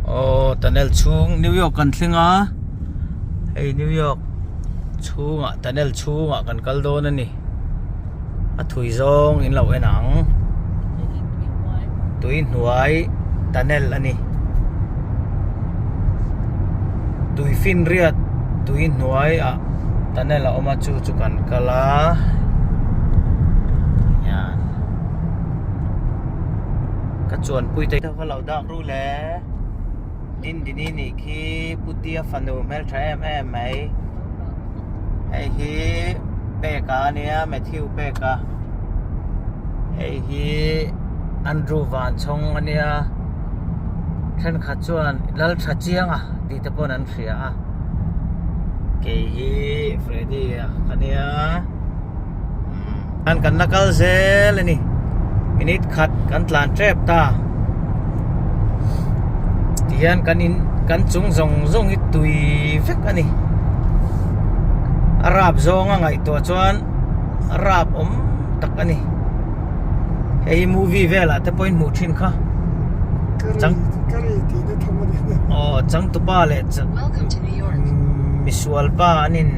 Aw tunnel chhung New York kan thleng a hei New York chhungah tunnel chhungah kan kal dawn a ni a thui zawng in lo en ang tui hnuai tunnel a ni tui finriat tui hnuai ah tunnel a awm a chu chu kan kal a hian. Ka chuanpui te kha lo dak ru le Dindini nih khi Putia fanu hmeltha em em mai hei hi Peka ania Matthew Peka hei hi Andrew Vanchhawng ania thenkhat chuan Laltha Chianga tih te pawn an hria a kei hi Freddy a ka nia. An kan la kal zel a ni minute khat kan tlan tep ta tihian kan in kan chung zawng zawng hi tui vek a ni a rap zawng a ngaihtuah chuan a rap awm tak a ni hei hi movie velah te pawhin hmuh thin kha chang aw changtupa leh misual pa an in.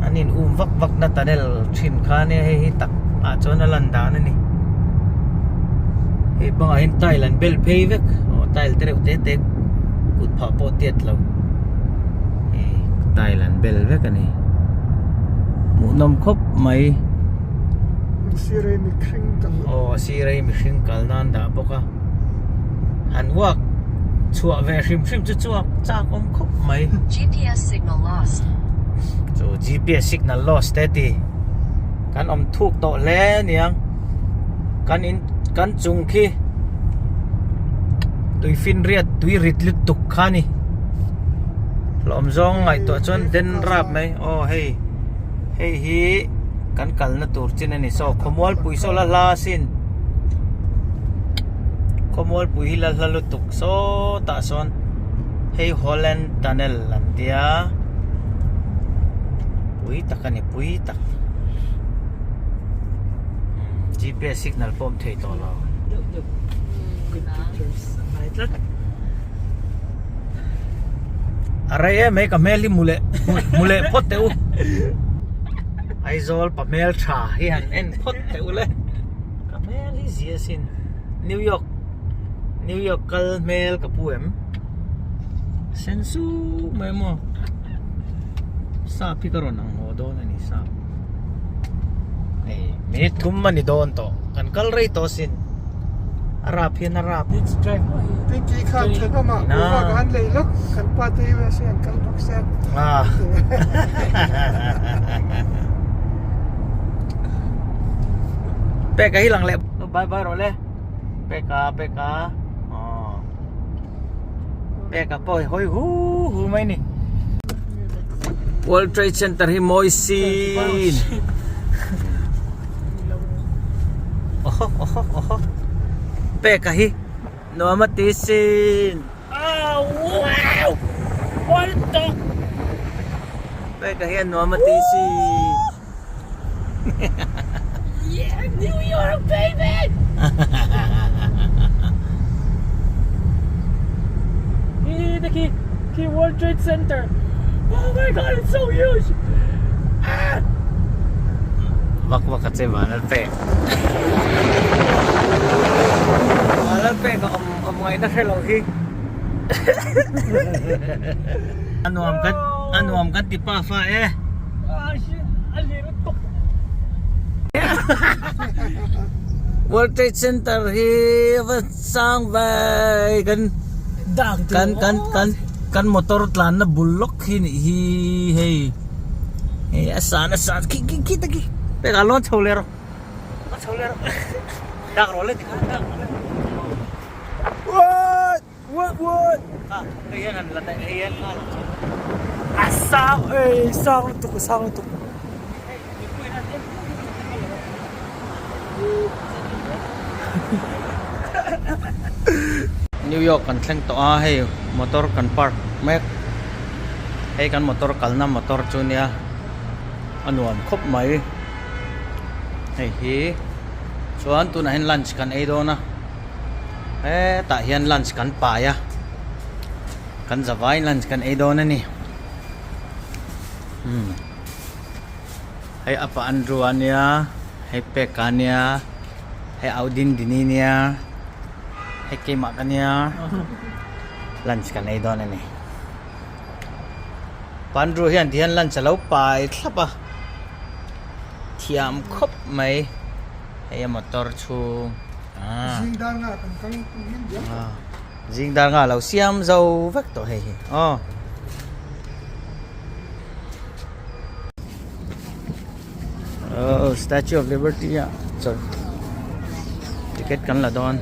An in um vak vak na tunnel thin kha ania hei hi tak ah chuan a lan dan a ni hei bangah hian tile an bel phei vek aw tile te reuh te te kut phah pawh tiat lo hei tile an bel vek a ni hmuhnawm khawp mai aw a sir a mihring kal nan dah bawk a. Han walk chhuah ve hrim hrim chu chuak chak awm khawp mai. GPS signal lost. Chu GPS signal lost te ti. Kan awm thuk tawh hle niang. Kan in kan chung khi tui finriat tui rit lutuk kha ni. Hlawm zawng ngaihtuah chuan den rap mai. Aw hei hei hi kan kalna tur chin a ni saw khawmualpui saw la hla sin. Khawmualpui hi la hla lutuk sawtah sawn hei Holland tunnel an tia pui tak a ni pui tak GPS signal pawh a awm thei tawh lo a rei em mai ka hmel hi hmu leh hmu leh phawt teh u Aizawl pa hmel tha hi han en phawt teh u le. Ka hmel hi zia sin New York New York kal hmel ka pu em sen suk mai maw sap hi ka rawn ang haw dawn a ni sap hei minute thum a ni dawn tawh kan kal rei tawh sin a rap hian a rap Pinky khan thenawm ah kuhva ka han lei lawk kan pa te USA an kal bawk sia ah Peka hi lang leh bye bye rawh le Peka Peka aw Peka pawh hi hawi hu hu mai ni World Trade Center hi mawi sin oho oho oho Peka hi nuam a ti sin Oh wow! What the? Peka hian nuam a ti si. Yeah, New York baby! Khi te khi, khi World Trade Center. Oh my god, it's so huge! Ah! Vak vak a che van al pek. Van al pek a awm awm ngaihna hre lo hi. A nuam kan a nuam kan ti pa fa e. World Trade Center hi a va sang ve kan kan kan kan kan motor tlanna bul lawk khi nih hi hei hei a san a san khi khi khi te khi pekah lawn chho leh rawh lawn chho leh rawh dak rawh le tikhan dak rawh le. What? What what? Ah, hei hian han la daih hei hian a A sang ei sang lutuk a sang lutuk. New York kan thleng tawh a hei motor kan park mek hei kan motor kalna motor chu nia a nuam khawp mai hei hi chuan tunah hian lunch kan ei dawn a. Hetah hian lunch kan pai a. Kan zavai lunch kan ei dawn a ni. Umm hei apa Andrew a nia hei Peka a nia hei Au Dindini a nia hei keimah ka nia lunch kan ei dawn a ni. Pa Andrew hian tihian lunch a lo pai thlap a thiam khawp mai hei a motor chhung ah. Zing dar nga lo siam zo vek tawh hei hi aw. Oh, Statue of Liberty ah chawlh ticket kan la dawn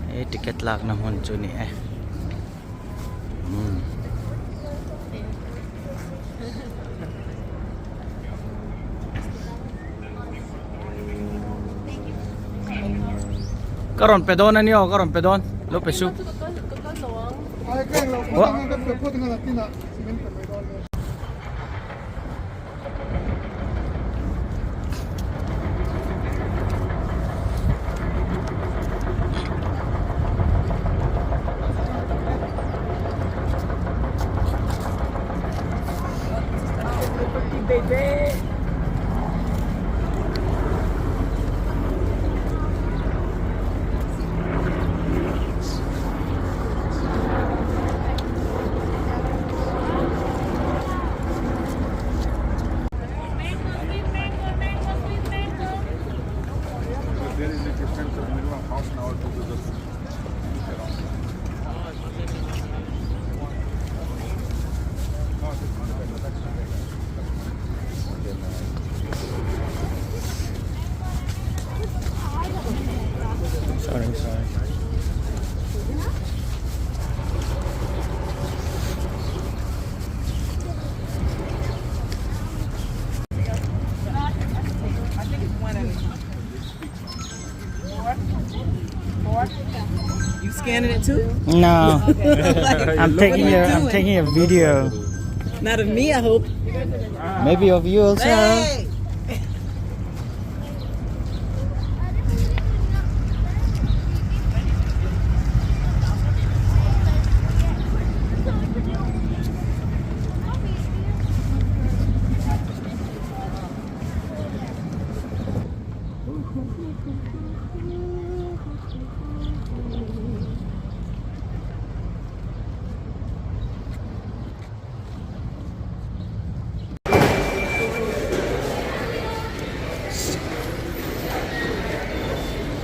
hei ticket lakna hmun chu ni e. Hmm. Ka rawn pe dawn a ni aw ka rawn pe dawn lo pe su. Sorry sorry. You scanning it too? No. Like, I'm what taking are you a I'm doing? taking a video. Not of me, I hope. Maybe of you also. Hey!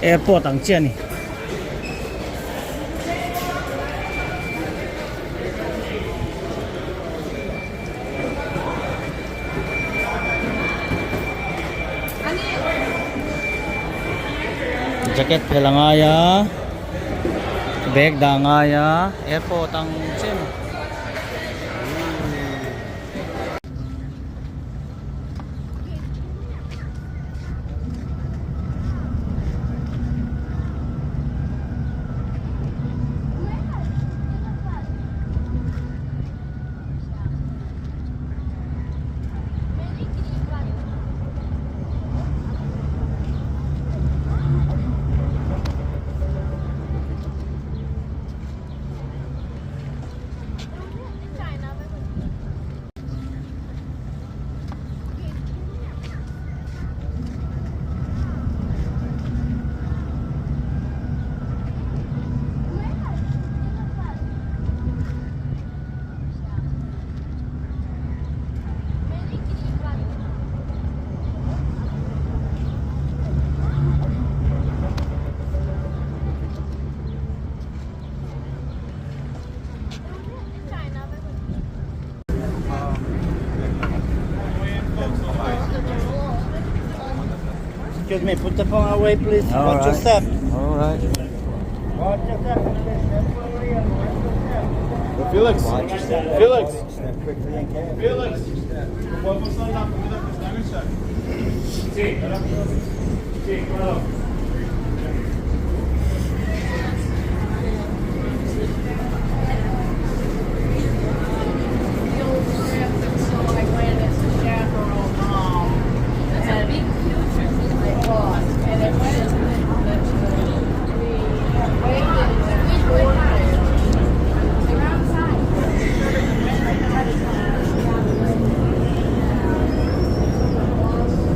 Airport ang chiah a ni. Jacket phel a ngai a bag dah a ngai a airport ang chiah a ni. Excuse me, put the phone away, please. All Watch your right. step. All right. Watch your step. Felix, Felix, Step quickly and carefully. Felix. ¿Podemos dar la comida que está en el chat? Sí, ¿verdad? Sí, claro.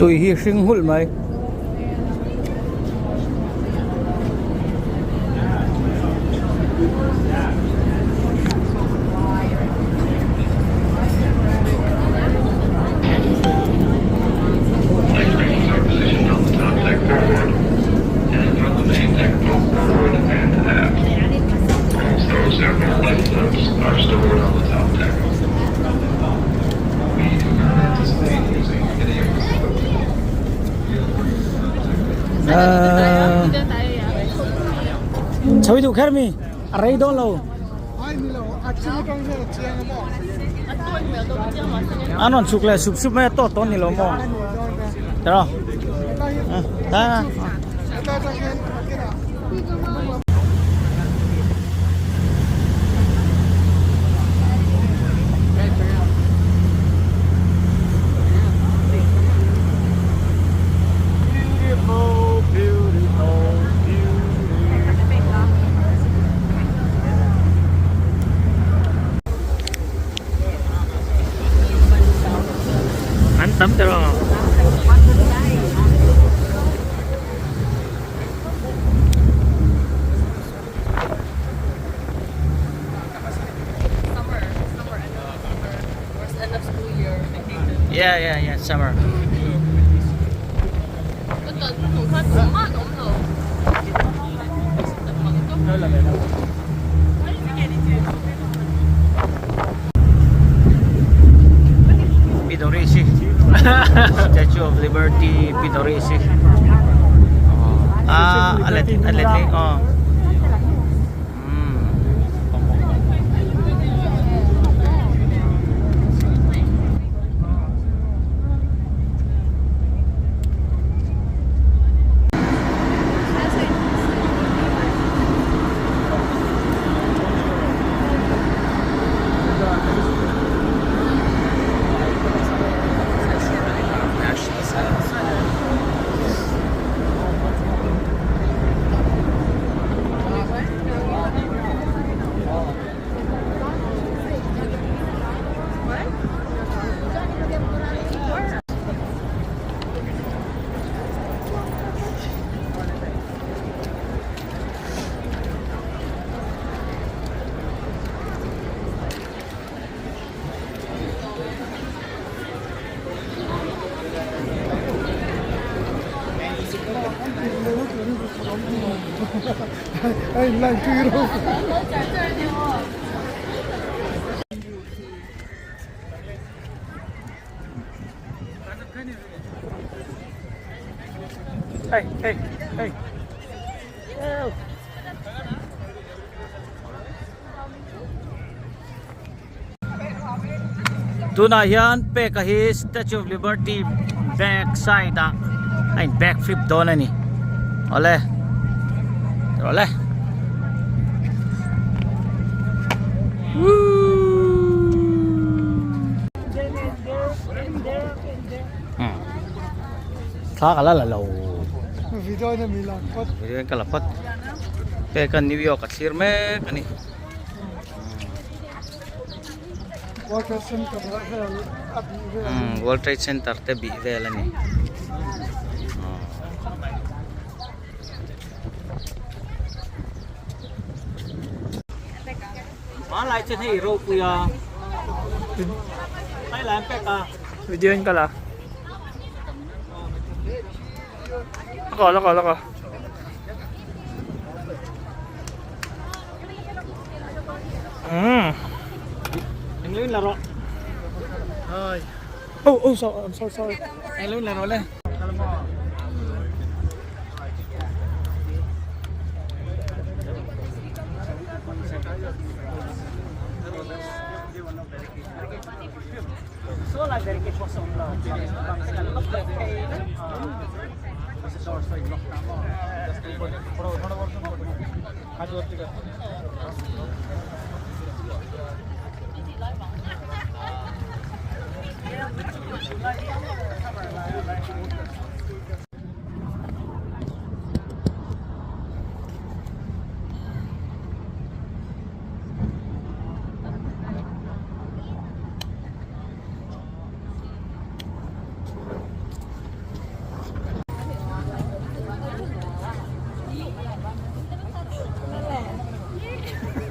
Tui hi hring nghulh mai. Chho duh kher mi a rei dawn lo an rawn chhuk leh sup sup mai a tawt tawn ni lo maw tiraw An tam tiraw. Yeah, yeah, yeah, summer. Pidorisi Statue of Liberty Pidorisi Ah, a let a let ling aw. Hey, hey, hey. Tunah hian peka hi Statue of Liberty back side ah a in back flip dawn a ni awle awle Thla ka la la lo. Video in ami la phawt. Video in ka la phawt. Peka New York a thlir mek a ni. World Trade Center vel a bih vel. World Trade Center te bih vel a ni. Hmanlai chuan hei ropui a Thailand pek a. Video in ka la. Laka laka laka. Eng lo in la rawh. Oh oh so I'm so sorry. Eng lo in la rawh le.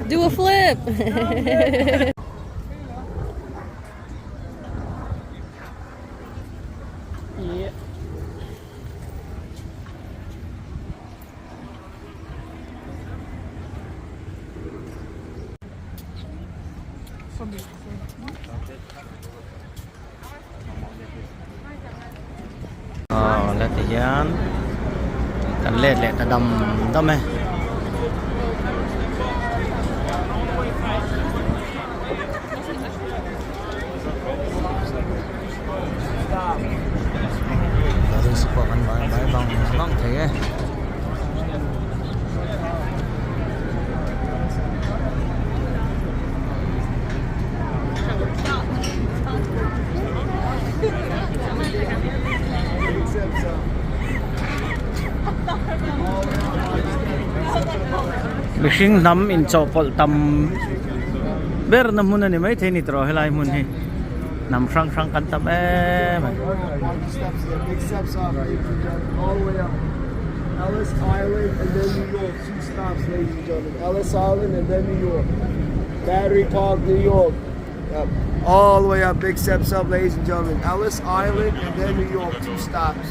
Do a flip. Yeah. Aw la ti hian kan let leh ta dam dam e. Pawh kan vai vai bang bang thei e. Mihring hnam inchawhpawlh tam ber na hmun a ni maithei ni tawh helai hmun hi hnam hrang hrang kan tam em a ni. Two stops, ladies and gentlemen. Ellis Island and then New York. Battery Park, New York. Yep. All the way up, big steps up, ladies and gentlemen. Ellis Island and then New York, two stops.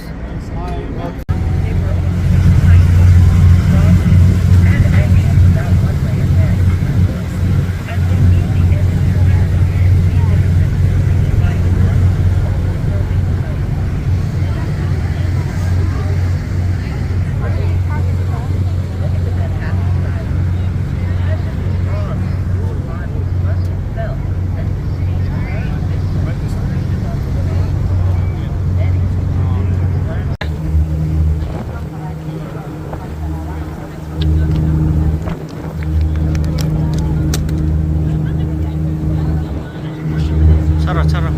Char rawh char rawh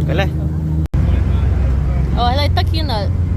Kal e. Aw helai tak hi nalh.